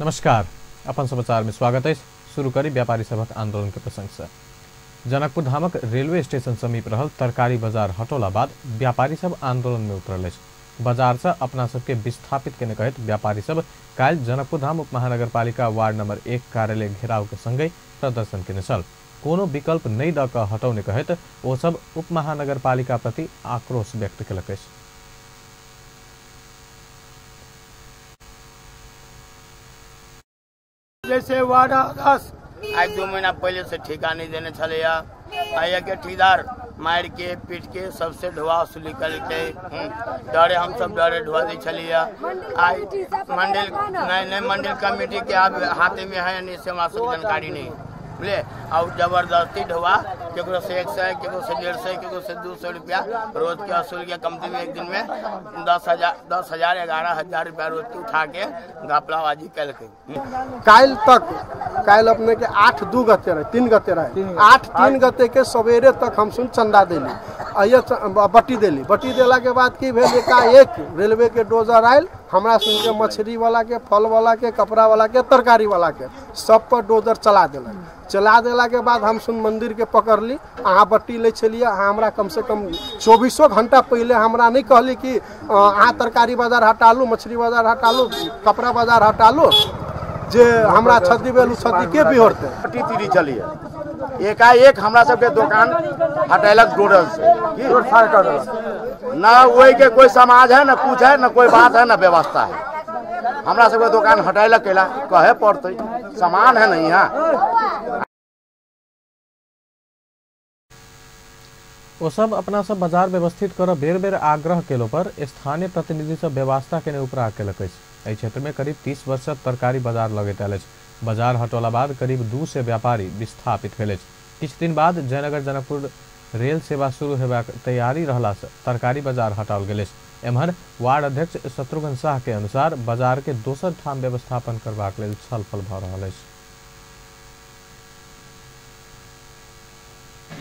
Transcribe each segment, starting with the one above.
नमस्कार, अपन समाचार में स्वागत है। शुरू करी व्यापारी सभक आंदोलन के प्रसंग से। जनकपुर धामक रेलवे स्टेशन समीप रहल तरकारी बाजार हटौला बाद व्यापारी सब आंदोलन में उतरल अछि। बाजार से अपना सबके विस्थापित केने कहैत व्यापारी सब काल्हि जनकपुर धाम उप महानगरपालिका वार्ड नंबर 1 कार्यालय घेराव के संगे प्रदर्शन केने छल। कोनो विकल्प नहीं दऽ कऽ हटौने कहैत ओ सब उप महानगरपालिका प्रति आक्रोश व्यक्त केलक अछि। जैसे वार्ड 10 आज 2 महीना पहले से ठेका नहीं देने छलैया। आया के ठेकेदार मार के पीट के सबसे ढोआ वसूली करके डरे हम सब डरे ढोआ दै छलिया। आज मंडल नहीं नहीं मंडल कमेटी के आप हाथे में है नहीं से हमरा सब जानकारी नहीं बुझले। और जबरदस्ती ढोआ केकरो से 100 केकरो से 150 केकरो से 200 रुपया रोज के वसूल के कमती में एक दिन में 10,000 11,000 रुपया रोज के उठा के घपलाबाजी कलकै। काल्हि तक काल्हि अपने के 8-2 गते रहे 3 गते रहे 8-3 गते के सवेरे तक हम सुन चंदा देली बट्टी देली। बट्टी देला के बाद की भेल एकाएक रेलवे के डोजर आयल हमरा सुन के मछली वाला के फल वाला के कपड़ा वाला के तरकारी वाला के सब पर डोजर चला देलक। चला देला के बाद हम सुन मंदिर के पकड़ली। अहाँ बट्टी लै छलियै, अहाँ हमरा कम से कम 24 घंटा पहले हमरा नहीं कहली कि अहाँ तरकारी बाजार हटा लू, मछली बाजार हटा लू, कपड़ा बाजार हटा लू, जे हमरा क्षति भेल क्षति के बिहोरतै। बट्टी तीरी चलिए एकाएक हमरा सबके दोकान हटेलक डोडल से की ना वही के कोई समाज है ना कुछ है ना कोई बात है ना व्यवस्था है। हमरा सबके दोकान हटेलक केला कहे पड़तै सामान है नहीं यहाँ। ओ सब अपना सब बाजार व्यवस्थित कर बेर बेर आग्रह केलो पर स्थानीय प्रतिनिधि सब व्यवस्था के उपराग केलक अछि। एहि क्षेत्र में करीब 30 वर्ष से तरकारी बाजार लगैत आयल अछि। बाजार हटौला बाद करीब 200 व्यापारी विस्थापित भेल अछि। किछु दिन बाद जयनगर जनकपुर रेल सेवा शुरू हेबाक तैयारी रहला से तरकारी बाजार हटाओल गेल अछि। एम्हर वार्ड अध्यक्ष शत्रुघ्न शाह के अनुसार बाजार के दोसर ठाम व्यवस्थापन करबाक लेल छलफल भऽ रहल अछि।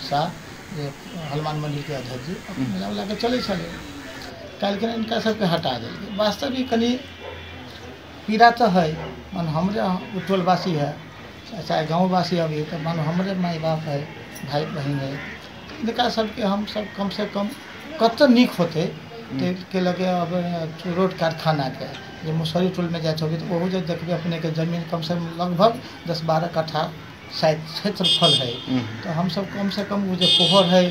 शाह जे हनुमान मंदिर के अध्यक्ष जी मिला उला के चलै छलै, काल्हि इनका सबके हटा देलकै। वास्तविक कनि पीड़ा तो है, मान हमरे टोलवासी है चाहे गाँववासी अभी तो मान हमरे माई बाप है भाई बहन है, इनका सबके हम सब कम से कम कत नीक होते के लगे। अब रोड कारखाना के जे मुसहरी टोल में जाए तो ओहो जे देखबे अपने के जमीन कम से कम लगभग 10-12 कट्ठा शायद क्षेत्रफल है, तो हम सब कम से कम वो जो पोहर है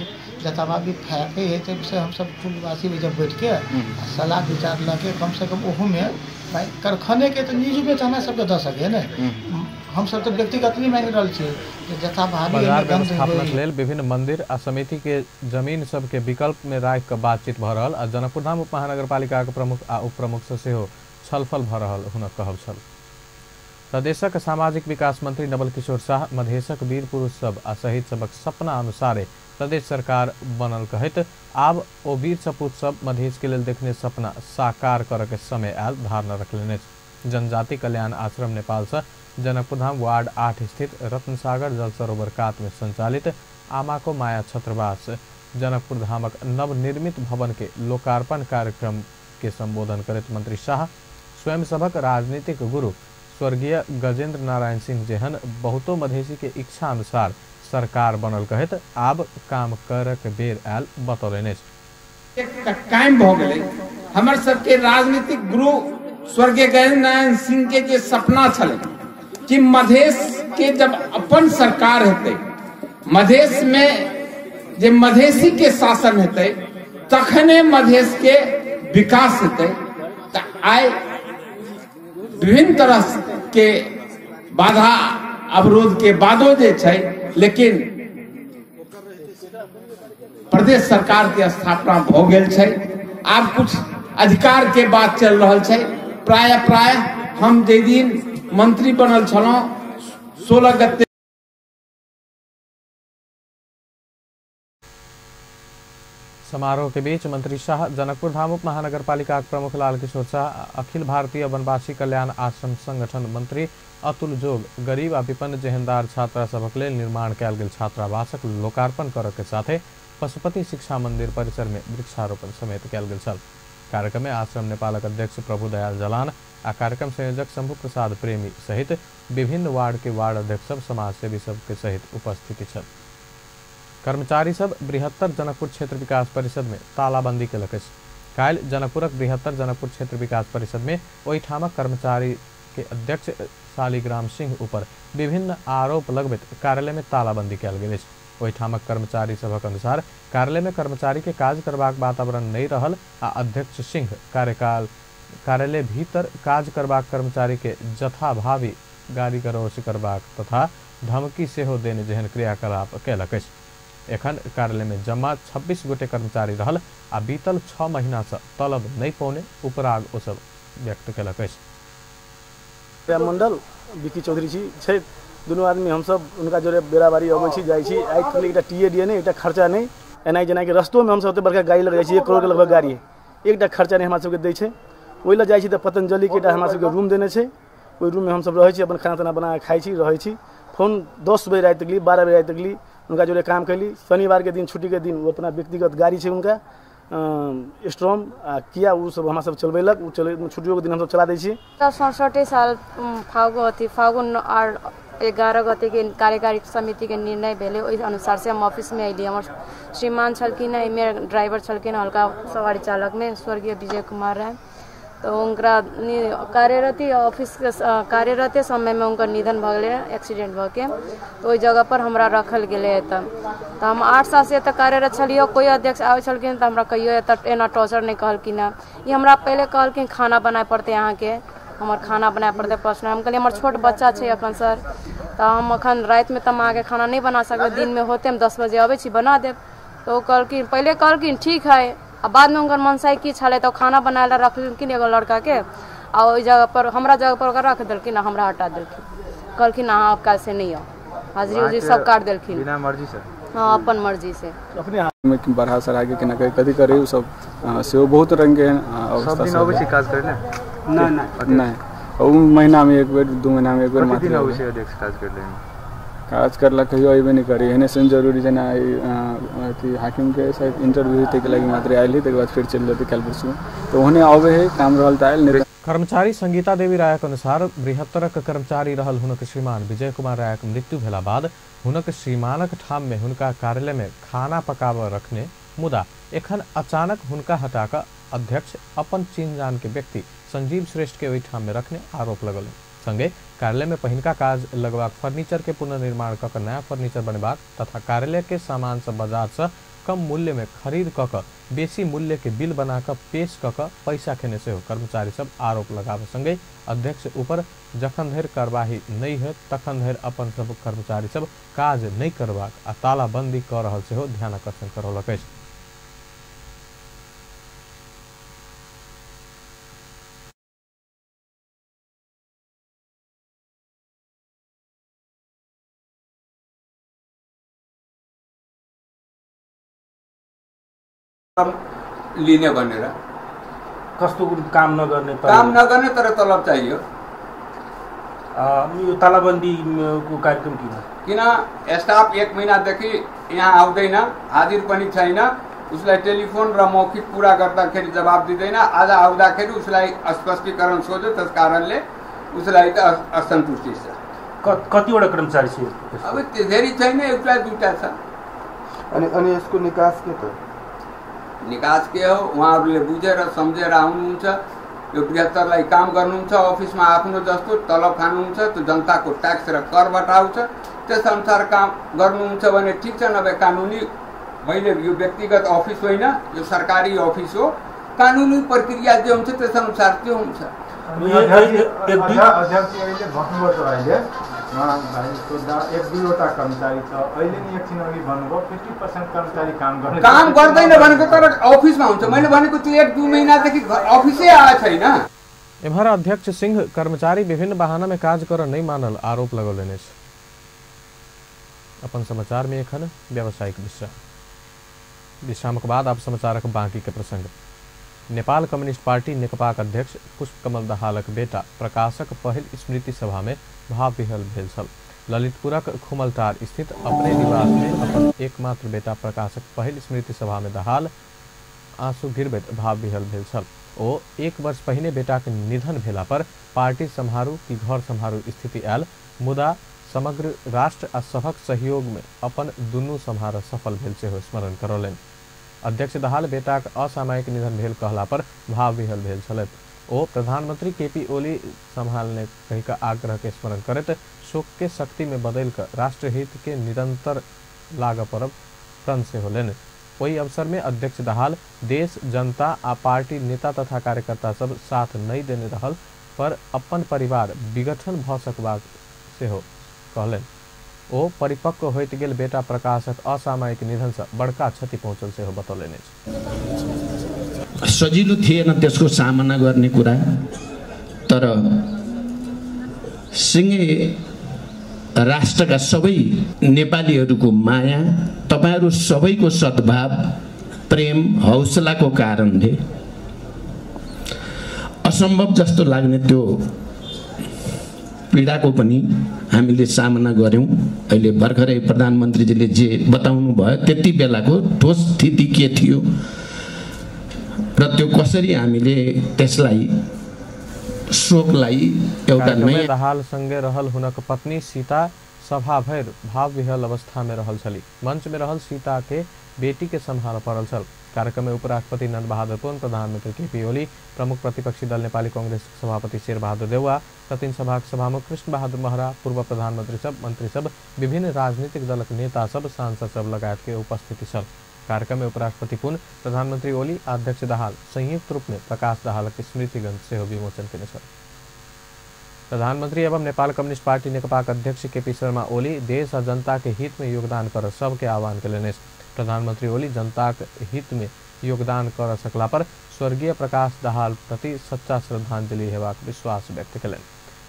जतबा भी फैके है तो से हम सब टोलवासी भी जब बैठ के सलाह विचार लगे कम से कम ओहू में भाई कारखाने के तो निजी में तो हमरा सबके दऽ सके ने, हम सब तो व्यक्तिगत नहीं मांगि रहल छियै जथाभावी बाजार व्यवस्थापनक लेल विभिन्न मंदिर आ समिति के जमीन सबके विकल्प में राखि कऽ बातचीत भऽ रहल आ जनकपुर धाम उप महानगरपालिका के प्रमुख आ उप प्रमुख से सेहो छलफल भऽ रहल हुनक कहब छल। प्रदेशक सामाजिक विकास मंत्री नवल किशोर शाह मधेशक वीर पुरुष सब आ शहीद सबक सपना अनुसारे प्रदेश सरकार बनल कहैत आब ओ वीर सपूत सब मधेश के लेल देखने सपना साकार करऽ के समय आयल धारणा रखलनि अछि। जनजाति कल्याण आश्रम नेपाल से जनकपुर धाम वार्ड 8 स्थित रत्नसागर जल सरोवर कात में संचालित आमाको माया छात्रावास जनकपुर धामक नवनिर्मित भवन के लोकार्पण कार्यक्रम के संबोधन करैत मंत्री शाह स्वयं सभक राजनीतिक गुरु स्वर्गीय गजेंद्र नारायण सिंह जेहन बहुतो मधेसी के इच्छा अनुसार सरकार बनल कहैत आब काम करक बेर आयल बतौलनि अछि। कायम भऽ गेलै हमर सबके राजनीतिक गुरु स्वर्गीय गजेंद्र नारायण सिंह के जे सपना छलै कि मधेश के जब अपन सरकार हेतै, मधेश में जे मधेसी के शासन हेतै तखने मधेश के विकास हेतै। तऽ आइ विभिन्न तरह के बाधा अवरोध के बादो जे छै लेकिन प्रदेश सरकार के स्थापना भऽ गेल छै। आब कुछ अधिकार के बात चल रहल छै। प्राय प्राय हम जे दिन मंत्री बनल छलहुँ 16 गते समारोह के बीच मंत्री शाह जनकपुर धाम उप महानगरपालिका प्रमुख लाल किशोर शाह, अखिल भारतीय वनवासी कल्याण आश्रम संगठन मंत्री अतुल जोग गरीब आ विपन्न जेहनदार छात्रा सभक लेल निर्माण कयल गेल छात्रावासक लोकार्पण करऽ के साथे पशुपति शिक्षा मंदिर परिसर में वृक्षारोपण समेत कयल गेल छल। कार्यक्रम में आश्रम नेपालक अध्यक्ष प्रभुदयाल जलान आ कार्यक्रम संयोजक शंभु प्रसाद प्रेमी सहित विभिन्न वार्ड के वार्ड अध्यक्ष सब समाजसेवी सबके सहित उपस्थिति छल। कर्मचारी सब बृहत्तर जनकपुर क्षेत्र विकास परिषद में तालाबंदी केलक अछि। काल्हि जनकपुरक बृहत्तर जनकपुर क्षेत्र विकास परिषद में ओहिठामक कर्मचारी के अध्यक्ष शालिग्राम सिंह ऊपर विभिन्न आरोप लगबैत कार्यालय में तालाबंदी कयल गेल अछि। ओहिठामक कर्मचारी सभक अनुसार कार्यालय में कर्मचारी के काज करबाक वातावरण नहीं रहल आ अध्यक्ष सिंह कार्यालय भीतर काज करबाक कर्मचारी के जथाभावी गाली गलौज करबाक तथा धमकी सेहो देने जेहन क्रियाकलाप कयलक अछि। एखन कार्यालय में जमा 26 गोटे कर्मचारी रहल आ बीतल 6 महीना से तलब नहीं पौने उपराग ओ सब व्यक्त कयलक अछि। मंडल विकी चौधरी जी छथि, दुनू आदमी हमसब उनका जोड़े बेराबारी अबै छी जाइ छी। आइ काल्हि एकटा टी ए डी ए नहि, एकटा खर्चा नहि, एनाइ जेनाकि रस्तोमे हमसब ओतेक बड़का गाड़ी लऽ जाइ छी, 1 करोड़के लगभग गाड़ी है, एकटा खर्चा नहि हमरा सबके दै छै। ओहि लए जाइ छी तऽ पतंजलिके एकटा हमरा सबके रूम देने छै, ओहि रूममे हमसब रहै छी, अपन खाना ताना बना कऽ खाइ छी रहै छी। फोन 10 बजे राति गेली, 12 बजे राति गेली, उनका जोड़े काम कैली। शनिवारके दिन छुट्टीके दिन ओ अपना व्यक्तिगत गाड़ी छै उनका स्ट्रॉम आ किया ओ सब हमरा सब चलबेलक, ओ चले छुट्टियोके दिन हमसब चला दै छी। 67 साल फागुन 11 गते के कार्यकारी समिति के निर्णय भेलै, ओहि अनुसार से हम ऑफिस में अयली। हमर श्रीमान छलखिन हँ, एहिमे ड्राइवर छलखिन हल्का सवारी चालक में स्वर्गीय विजय कुमार राय, तो उनका कार्यरती ऑफिस के कार्यरते समय में उनका निधन भऽ गेलै एक्सीडेंट भऽ के, तो ओहि जगह पर हमरा रखल गेलै। एतऽ तऽ हम 8 साल से एतऽ कार्यरत छलियै। कोइ अध्यक्ष आबै छलखिन तऽ हमरा कहियो एतऽ एना टॉर्चर नहि कहलखिन हँ। ई हमरा पहिले कहलखिन खाना बनाए पड़तै अहाँके, हमर खाना बनाए पड़तै पर्सनल। हम कहलियै हमर छोट बच्चा छै एखन सर, तऽ हम एखन रातिमे तऽ हम अहाँके खाना नहि बना सकबै, दिनमे होतै हम 10 बजे अबै छी बना देब। तऽ ओ कहलखिन, पहिले कहलखिन ठीक है, आ बादमे हुनकर मनसाय की छलै तऽ खाना बनाए लए रखलखिन एगो लड़काके, आ ओहि जगह पर हमरा जगह पर ओकरा रख देलखिन आ हमरा हटा देलखिन। कहलखिन अहाँ आब काल्हि से नहि आउ, हाजिरी उजरी सब काट देलखिन बिना मर्जी से। हाँ, अपन मर्जी से। अपने बढ़ा चढ़ा के केना कथी करे ओ सब सेहो बहुत रंग के सब दिन अबै छै काज करे ले? नहि नहि, ओ महीना में एक बेर 2 महीना में एक बेर मात्र अबै छै अध्यक्ष काज करे ले। काज करला कहियो अयबे नहि करी, एहने सन जरूरी जेना अथी हाकिम के शायद इंटरव्यू ताहिके लागि मात्र आयल है, तकर बाद फेर चलि जेतै काल्हि परसू, तऽ ओहने अबै है काम रहल तऽ आयल नहि। कर्मचारी संगीता देवी रायक अनुसार बृहत्तरक कर्मचारी रहल हुनक श्रीमान विजय कुमार रायक मृत्यु भेला बाद हुनक श्रीमानक ठाम में हुनका कार्यालय में खाना पकाबऽ रखने, मुदा एखन अचानक हुनका हटाकऽ अध्यक्ष अपन चिन्ह जान के व्यक्ति संजीव श्रेष्ठ के ओहि ठाम में रखने आरोप लगल। संगे कार्यालय में पहिनका काज लगबाक, फर्नीचर के पुनर्निर्माण कऽ कऽ नया फर्नीचर बनेबाक तथा कार्यालय के सामान सब बाजार से कम मूल्य में खरीद कऽ कऽ बेसी मूल्य के बिल बना कऽ पेश कऽ कऽ पैसा खेने सेहो कर्मचारी सब आरोप लगाबऽ संगे अध्यक्ष ऊपर जखन धरि कार्यवाही नहि होयत तखन धरि अपन सब कर्मचारी सब काज नहि करबाक आ तालाबंदी कऽ रहल सेहो ध्यानाकर्षण करौलक अछि। लिने भनेर कस्तो काम नगर्ने, काम नगर्ने तर तलब चाहियो। यो तालाबन्दीको कार्यक्रम किन? किन स्टाफ 1 महिनादेखि यहाँ आउँदैन, हाजिर पनि छैन, उसलाई टेलिफोन र मौखिक कुरा गर्दाखेरि जवाब दिँदैन। आज आउँदाखेरि उसलाई स्पष्टीकरण सोध्यो, त्यस कारणले उसलाई त असन्तुष्टि छ। कतिवटा कर्मचारी छ? अब धेरै छैन, एउटा दुईटा छ। अनि अनि यसको निकास के त? निकास के हो, उहाँहरूले बुझेर सम्झेर आउनुहुन्छ, यो बृहत्तरलाई काम गर्नुहुन्छ, अफिसमा आफ्नो जस्तो तलब खानुहुन्छ, त्यो जनताको ट्याक्स र करबाट आउँछ, त्यसअनुसार काम गर्नुहुन्छ भने ठिक छ, नभए कानुनी, मैले यो व्यक्तिगत अफिस होइन, यो सरकारी अफिस हो, कानुनी प्रक्रिया जे हुन्छ त्यसअनुसार त्यो हुन्छ। अध्यक्ष अहिले भन्नुभयो त अहिले सोद्धा 1-2 वटा कर्मचारी छ, अहिले नि एकछिन अघि भन्नुभयो 50% कर्मचारी काम गर्दैन भनेको, तर अफिसमा हुन्छ। मैले भनेको त्यो 1-2 महिनादेखि अफिसै आएको छैन। एम्हर अध्यक्ष सिंह कर्मचारी विभिन्न बहाना में काज कर नहीं मानल आरोप लगौलनि अछि। अपन समाचार में एखन व्यावसायिक विश्राम, विश्रामक बाद आप समाचारक बाकी के प्रसंग। नेपाल कम्युनिस्ट पार्टी नेकपाक अध्यक्ष पुष्पकमल दाहालक बेटा प्रकाशक पहिल स्मृति सभा में भाव विहल भेल छल। ललितपुरक खुमलटार स्थित अपने निवास में अपन एकमात्र बेटा प्रकाशक पहिल स्मृति सभा में दाहाल आंसू गिरबैत भाव विहल भेल छल। ओ 1 वर्ष पहिने बेटाक निधन भेला पर पार्टी सम्हारू कि घर सम्हारू स्थिति आयल, मुदा समग्र राष्ट्र आ सभक सहयोग में अपन दुनू सम्हार सफल भेल सेहो स्मरण करौलनि। अध्यक्ष दाहाल बेटाक असामयिक निधन भेल कहला पर भावविह्वल भेल छलथि। ओ प्रधानमंत्री केपी ओली सम्हालने कहि कऽ आग्रह के स्मरण करैत शोक के शक्ति में बदलि कऽ राष्ट्रहित के निरंतर लागऽ पड़ब प्रण सेहो लेने। ओहि अवसर में अध्यक्ष दाहाल देश, जनता आ पार्टी नेता तथा कार्यकर्ता सब साथ नहीं देने रहल पर अपन परिवार विघटन भऽ सकबाक सेहो कहलनि। ओ परिपक्व होइत गेल बेटा प्रकाशक असामयिक निधन से बड़का क्षति पहुँचल सेहो बतौलनि अछि। सजिलो थिएन त्यसको सामना गर्ने कुरा, तर सँगै राष्ट्रका सबै नेपालीहरूको माया, तपाईहरू सबैको सद्भाव, प्रेम, हौसलाको कारणले असम्भव जस्तो लाग्ने त्यो पीडाको पनि हामीले सामना गर्यौं। अहिले भर्खरै प्रधानमन्त्रीजीले जे बताउनु भयो त्यति बेलाको ठोस स्थिति के थियो र त्यो कसरी हामीले त्यसलाई शोकलाई एउटा नयाँ दाहाल सँगै रहल हुनक पत्नी सीता सभा भरि भावविह्वल अवस्था में रहल छली। मंच में रहल सीता के बेटी के सम्हाल पड़ल छल। कार्यक्रम में उपराष्ट्रपति नंद बहादुर पुन, प्रधानमंत्री केपी ओली, प्रमुख प्रतिपक्षी दल नेपाली कांग्रेस सभापति शेर बहादुर देउवा, प्रतिनिधि सभाक सभामुख कृष्ण बहादुर महरा, पूर्व प्रधानमंत्री सब, मंत्री सब, विभिन्न राजनीतिक दलक नेता सब, सांसद सब लगायत के उपस्थिति छल। कार्यक्रम में उपराष्ट्रपति पुन, प्रधानमंत्री ओली, अध्यक्ष दाहाल संयुक्त रूप में प्रकाश दाहालक स्मृति ग्रंथ सेहो विमोचन केने छल। प्रधानमंत्री एवं नेपाल कम्युनिस्ट पार्टी नेकपाक अध्यक्ष केपी शर्मा ओली देश आ जनता के हित में योगदान कर सबके आह्वान केलनि। प्रधानमंत्री ओली जनताक हित में योगदान कर सकला पर स्वर्गीय प्रकाश दाहाल प्रति सच्चा श्रद्धांजलि हेबाक विश्वास व्यक्त केलनि।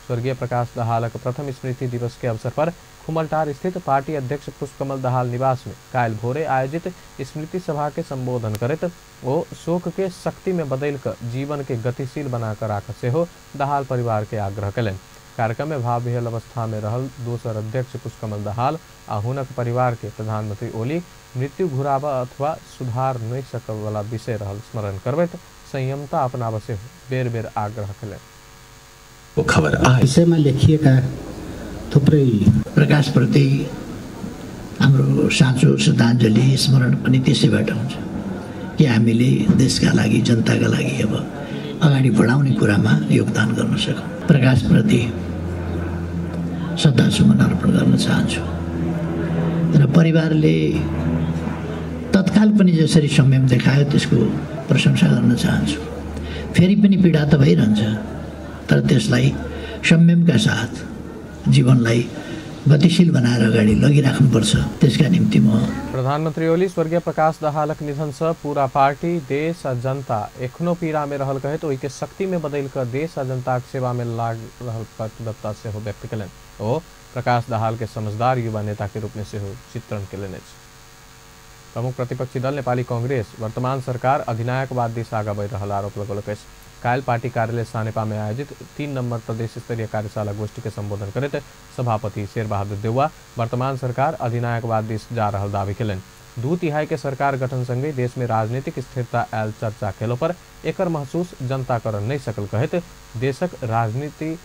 स्वर्गीय प्रकाश दाहालक प्रथम स्मृति दिवस के अवसर पर खुमलटार स्थित पार्टी अध्यक्ष पुष्पकमल दाहाल निवास में काल्हि भोरे आयोजित स्मृति सभा के संबोधन करैत ओ शोक के शक्ति में बदलि कऽ जीवन के गतिशील बनाकर राख सेहो दाहाल परिवार के आग्रह केलनि। कार्यक्रम में भावविह्वल अवस्था में रहल दोसर अध्यक्ष पुष्पकमल दाहाल आ हुनक परिवार के प्रधानमंत्री ओली मृत्यु घुराबऽ अथवा सुधार नहि सकय वाला विषय रहल स्मरण करबैत संयमता अपनाबऽ सेहो बेर बेर आग्रह केलनि। खबर विषयमा लेखिएका थुप्रै प्रकाशप्रति हाम्रो साँचो श्रद्धाञ्जली स्मरण पनि त्यसैबाट हुन्छ कि हामीले देशका लागि, जनताका लागि अब अगाडि बढाउने कुरामा योगदान गर्न सकौँ। प्रकाशप्रति श्रद्धासुमन अर्पण गर्न चाहन्छु र परिवारले तत्काल पनि जसरी संयम देखायो त्यसको प्रशंसा गर्न चाहन्छु। फेरि पनि पीडा त भइरहन्छ, तर त्यसलाई संयमका साथ जीवनलाई गतिशील बनाएर अगाडि लगिराख्नुपर्छ। त्यसका निम्ति म प्रधानमंत्री ओली स्वर्गीय प्रकाश दाहालक निधन से पूरा पार्टी, देश आ जनता एखनो पीड़ा में रहल कहैत ओहि के शक्ति में बदलि कऽ देश आ जनताक सेवा में लाग रहल प्रतिबद्धता सेहो व्यक्त केलनि। ओ प्रकाश दाहाल के समझदार युवा नेता के रूप में सेहो चित्रण केलनि अछि। प्रमुख प्रतिपक्षी दल नेपाली कांग्रेस वर्तमान सरकार अधिनायकवाद दिस आगा बढ़ि रहल आरोप लगौलक अछि। काल्हि पार्टी कार्यालय सानेपा में आयोजित 3 नंबर प्रदेश स्तरीय कार्यशाला गोष्ठी के संबोधन करैत सभापति शेरबहादुर देउवा वर्तमान सरकार अधिनायकवाद दिस जा रहल दावी केलनि। 2/3 के सरकार गठन संगे देश में राजनीतिक स्थिरता आयल चर्चा केलो पर एकर महसूस जनता कर नहीं सकल कहैत देशक राजनीति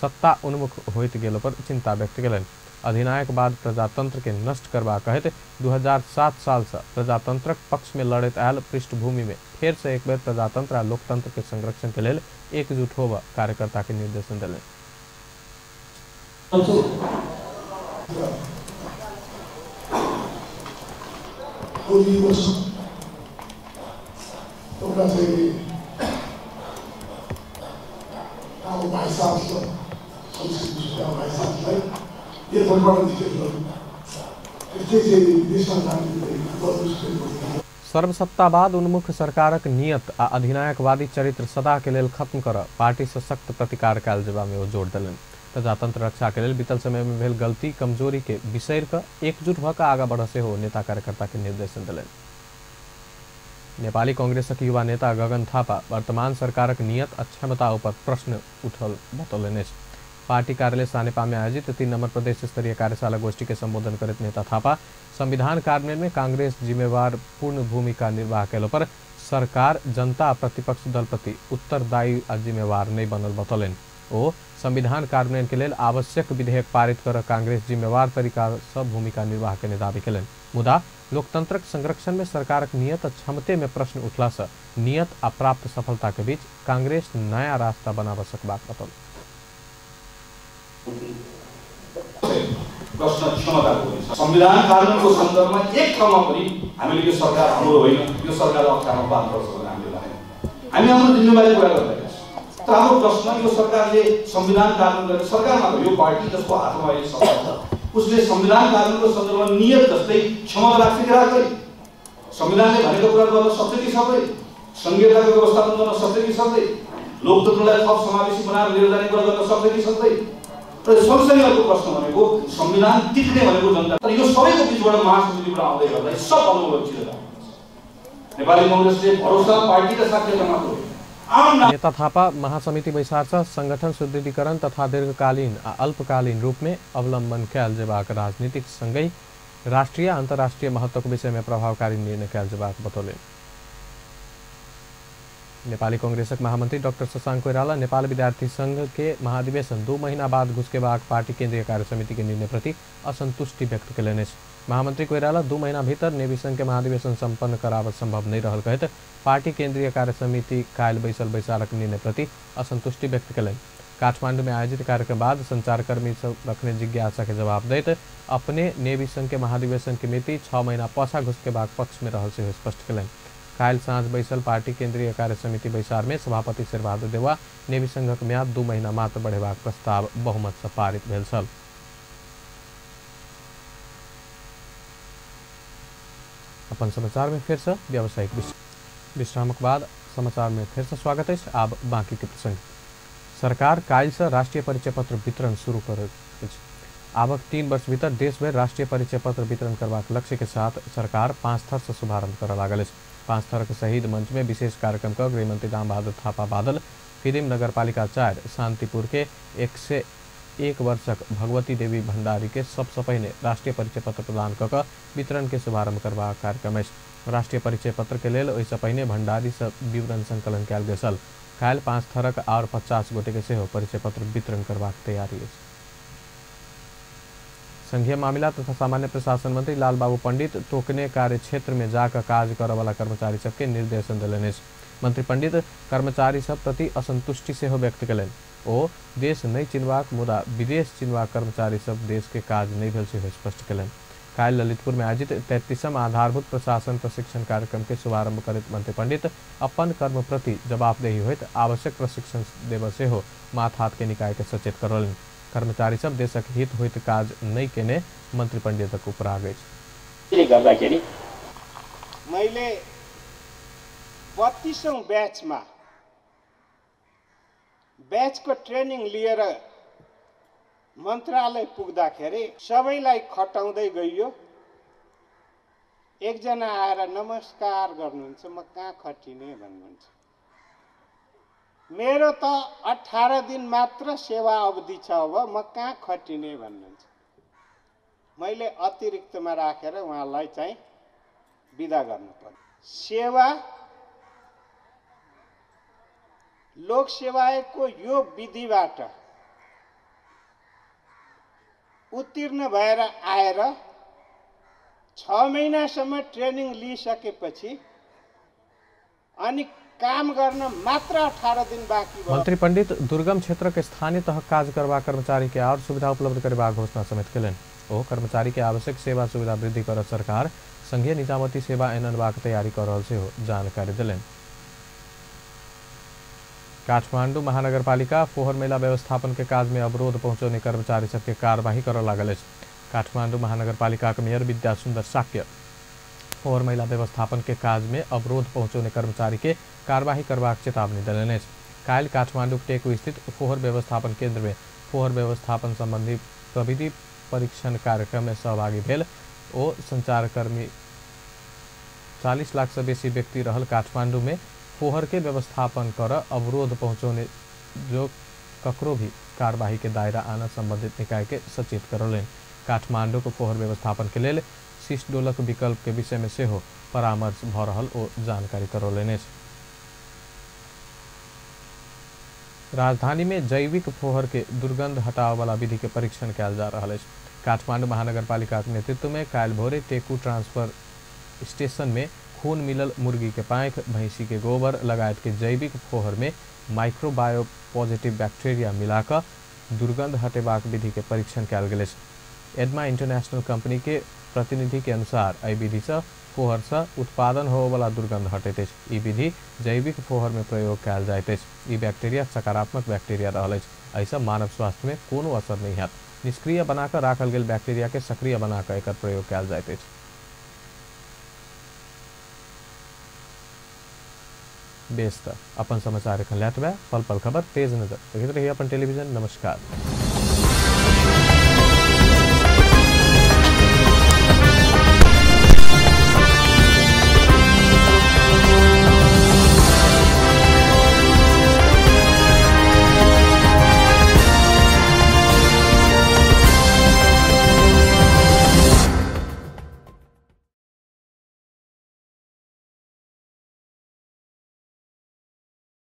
सत्ता उन्मुख होइत गेलो पर चिंता व्यक्त केलनि। अधिनायकवाद प्रजातंत्र के नष्ट करबा कहैत 2007 साल से प्रजातंत्रक पक्ष में लड़ैत आयल पृष्ठभूमि में फेर से एक बेर प्रजातंत्र आ लोकतंत्र के संरक्षण के लेल एकजुट होबऽ कार्यकर्ता के निर्देशन देलनि। सर्वसत्तावाद उन्मुख सरकारक नियत आ अधिनायकवादी चरित्र सदा के लेल खत्म कर पार्टी से सख्त प्रतिकार कयल जेबा में ओ जोर देलनि। प्रजातंत्र रक्षा के लेल बीतल समय में भेल गलती कमजोरी के बिसरि कऽ एकजुट भऽ कऽ आगा बढ़ऽ सेहो नेता कार्यकर्ता के निर्देशन देलनि। नेपाली कांग्रेसक युवा नेता गगन थापा वर्तमान सरकारक नियत आ क्षमता ऊपर प्रश्न उठल बतौलनि अछि। पार्टी कार्यालय सानेपा में आयोजित 3 नंबर प्रदेश स्तरीय कार्यशाला गोष्ठी के संबोधन करैत नेता थापा संविधान कार्यान्वयन में कांग्रेस जिम्मेवार पूर्ण भूमिका निर्वाह कयलो पर सरकार जनता प्रतिपक्ष दल प्रति उत्तरदायी आ जिम्मेवार नहीं बनल बतौलनि। ओ संविधान कार्यान्वयन के लेल आवश्यक विधेयक पारित कर कांग्रेस जिम्मेवार तरीका से भूमिका निर्वाह केने दावी केलनि। मुदा लोकतंत्रक संरक्षण में सरकारक नियत आ क्षमते में प्रश्न उठला से नियत आ प्राप्त सफलता के बीच कांग्रेस नया रास्ता बनाब सकबाक बतौलनि। प्रश्न क्षमताको संविधान कार्यान्वयनको सन्दर्भमा एक ठाउँमा पनि हामीले यो सरकार हाम्रो होइन, यो सरकारलाई अप्ठ्यारोमा पार्नुपर्छ भनेर हामीले भनेनौँ। हामी हाम्रो जिम्मेवारी पुरा गर्दैनौँ। तर हाम्रो प्रश्न यो सरकारले संविधान कार्यान्वयन गर्ने सरकार मात्र, यो पार्टी जसको हातमा अहिले सत्ता छ उसले संविधान कार्यान्वयनको सन्दर्भमा नियत जस्तै क्षमता राख्छ कि राख्दैन, संविधानले भनेको कुरा गर्न सक्छ कि सक्दैन, संघीयताको व्यवस्थापन गर्न सक्छ कि सक्दैन, लोकतन्त्रलाई थप समावेशी बनाएर लिएर जाने कुरा गर्न सक्छ कि सक्दैन। र सँगसँगै अर्को प्रश्न भनेको संविधान टिक्ने भनेको जनता। तर यो सबैको बिचबाट महासमितिबाट आउँदै गर्दा सब अनुभव नेपाली कङ्ग्रेसले भरोसा पार्टी र साध्यता मात्र हो। नेता थापा महासमिति बैसार से संगठन सुदृढीकरण तथा दीर्घकालीन आ अल्पकालीन रूप में अवलंबन कयल जेबाक राजनीतिक संगहि राष्ट्रीय अंतर्राष्ट्रीय महत्वक विषय में प्रभावकारी निर्णय कयल जेबाक बतौलनि। नेपाली कांग्रेसक महामंत्री डॉक्टर शशांक कोइराला नेपाल विद्यार्थी संघ के महाधिवेशन 2 महीना बाद घुसकेबाक पार्टी केंद्रीय कार्य समिति के निर्णय प्रति असंतुष्टि व्यक्त कयलनि अछि। महामंत्री कोइराला 2 महीना भीतर नेवी संघ के महाधिवेशन संपन्न कराबऽ संभव नहीं रहल कहैत पार्टी केंद्रीय कार्य समिति काल्हि बैसल बैसारक निर्णय प्रति असंतुष्टि व्यक्त कयलनि। काठमांडू में आयोजित कार्यक्रम बाद संचारकर्मी सब रखने जिज्ञासा के जवाब दैत अपने नेवी संघ के महाधिवेशन के मिति 6 महीना पाछा घुसकेबाक पक्ष में रहल सेहो स्पष्ट कयलनि। काल्हि साँझ बैसल पार्टी केंद्रीय कार्य समिति बैसार में सभापति शेरबहादुर देउवा नेवी संघक म्याद 2 महीना मात्र बढ़ेबाक प्रस्ताव बहुमत से पारित भेल छल। अपन समाचार में फिर से व्यावसायिक विश्रामक बाद समाचार में फिर से स्वागत है। आब बाकी के प्रसंग। सरकार काल्हि से राष्ट्रीय परिचय पत्र वितरण शुरू करैत अछि। आबक 3 वर्ष भीतर देशभरि राष्ट्रीय परिचय पत्र वितरण करबाक लक्ष्य के साथ सरकार 5 थर से शुभारंभ करऽ लागल अछि। 5 थरक शहीद मंच में विशेष कार्यक्रम क गृहमंत्री रामबहादुर थापा बादल फिदिम नगरपालिका 4 शांतिपुर के 101 वर्षक भगवती देवी भंडारी के सबसे पहिने राष्ट्रीय परिचय पत्र प्रदान क वितरण के शुभारंभ करबाक कार्यक्रम अछि। राष्ट्रीय परिचय पत्र के लेल ओहिसँ पहिने भंडारी से विवरण संकलन कयल गेल छल। काल्हि 5 थरक आओर 50 गोटे के सेहो परिचय पत्र वितरण करबाक तैयारी अछि। संघीय मामिला तथा सामान्य प्रशासन मंत्री लालबाबू पंडित टोकने कार्य क्षेत्र में जाकर काज करऽ वाला कर्मचारी सबके निर्देशन देलनि अछि। मंत्री पंडित कर्मचारी सब प्रति असंतुष्टि सेहो व्यक्त कयलनि। ओ देश नहि चिनबाक मुदा विदेश चिनबाक कर्मचारी सब देश के काज नहि भेल सेहो स्पष्ट कयलनि। काल्हि ललितपुर में आयोजित 33म आधारभूत प्रशासन प्रशिक्षण कार्यक्रम के शुभारंभ करैत मंत्री पंडित अपन कर्म प्रति जवाबदेही होइत आवश्यक प्रशिक्षण देबऽ सेहो माथात के निकाय के सचेत करौलनि। कर्मचारी सब देशक हित होइत काज नहि केने मंत्री पंडितक उपराग अछि। गर्दाखेरि मैले 32औं ब्याचमा ब्याचको ट्रेनिङ लिएर मन्त्रालय पुग्दाखेरि सबैलाई खटाउँदै गइयो। एकजना आएर नमस्कार गर्नुहुन्छ, म कहाँ खटिने भन्नुहुन्छ। मेरो त 18 दिन मात्र सेवा अवधि छ, अब म कहाँ खटिने भन्नुहुन्छ। मैले अतिरिक्तमा राखेर उहाँलाई चाहिँ बिदा गर्नु पर्यो। सेवा लोक सेवाको यो विधिबाट उत्तीर्ण भएर आएर 6 महिनासम्म ट्रेनिङ लिइसकेपछि अनि काम गर्न मात्र 18 दिन बाँकी भयो। मंत्री पंडित दुर्गम क्षेत्र के स्थानीय तह काज करबा कर्मचारी के और सुविधा उपलब्ध करेबाक घोषणा समेत कयलनि। ओ कर्मचारी के आवश्यक सेवा सुविधा वृद्धि कर सरकार संघीय निजामती सेवा ऐन अनबाक तैयारी कऽ रहल सेहो जानकारी देलनि। काठमांडू महानगरपालिका फोहर मैला व्यवस्थापन के काज में अवरोध पहुंचौने कर्मचारी सबके कार्यवाही करऽ लागल अछि। काठमांडू महानगरपालिका के मेयर विद्या सुंदर शाक्य फोहर मैला व्यवस्थापन के काज में अवरोध पहुंचौने कर्मचारी के कार्यवाही करबाक चेतावनी देलनि अछि। काल्हि काठमांडू टेकू स्थित फोहर व्यवस्थापन केंद्र में फोहर व्यवस्थापन संबंधी प्रविधि परीक्षण कार्यक्रम में सहभागी भेल ओ संचारकर्मी 40 लाख से बेसी व्यक्ति रहल काठमांडू में फोहर के व्यवस्थापन कर अवरोध पहुंचौने जो ककरो भी कार्यवाही के दायरा आना संबंधित निकाय के सचेत करौलनि। काठमांडू के फोहर व्यवस्थापन के लेल सिसडोलक विकल्प के विषय में सेहो परामर्श भ रहल ओ जानकारी करौलनि अछि। राजधानी में जैविक फोहर के दुर्गंध हटावे वाला विधि के परीक्षण कयल जा रहल अछि। काठमांडू महानगरपालिका के नेतृत्व में काल्हि भोरे टेकू ट्रांसफर स्टेशन में खून मिलल मुर्गी के पाँख, भैंसी के गोबर लगायत के जैविक फोहर में माइक्रोबायो पॉजिटिव बैक्टीरिया मिलाकर दुर्गंध हटेबाक विधि के परीक्षण कयल गेल अछि। एडमा इंटरनेशनल कंपनी के प्रतिनिधि के अनुसार एहि विधि से फोहर से उत्पादन होवला दुर्गंध हटैत अछि। ई विधि जैविक फोहर में प्रयोग कयल जाइत अछि। ई बैक्टीरिया सकारात्मक बैक्टीरिया रहल अछि। एहिसँ मानव स्वास्थ्य में कोनो असर नहीं हैत। निष्क्रिय बनाकर राखल गेल बैक्टीरिया के सक्रिय बनाकर एकर प्रयोग कयल जाइत अछि। बेस त अपन समाचार एखन लैतबे पल पल खबर तेज नजर देखैत रहिए अपन टेलीविजन। नमस्कार।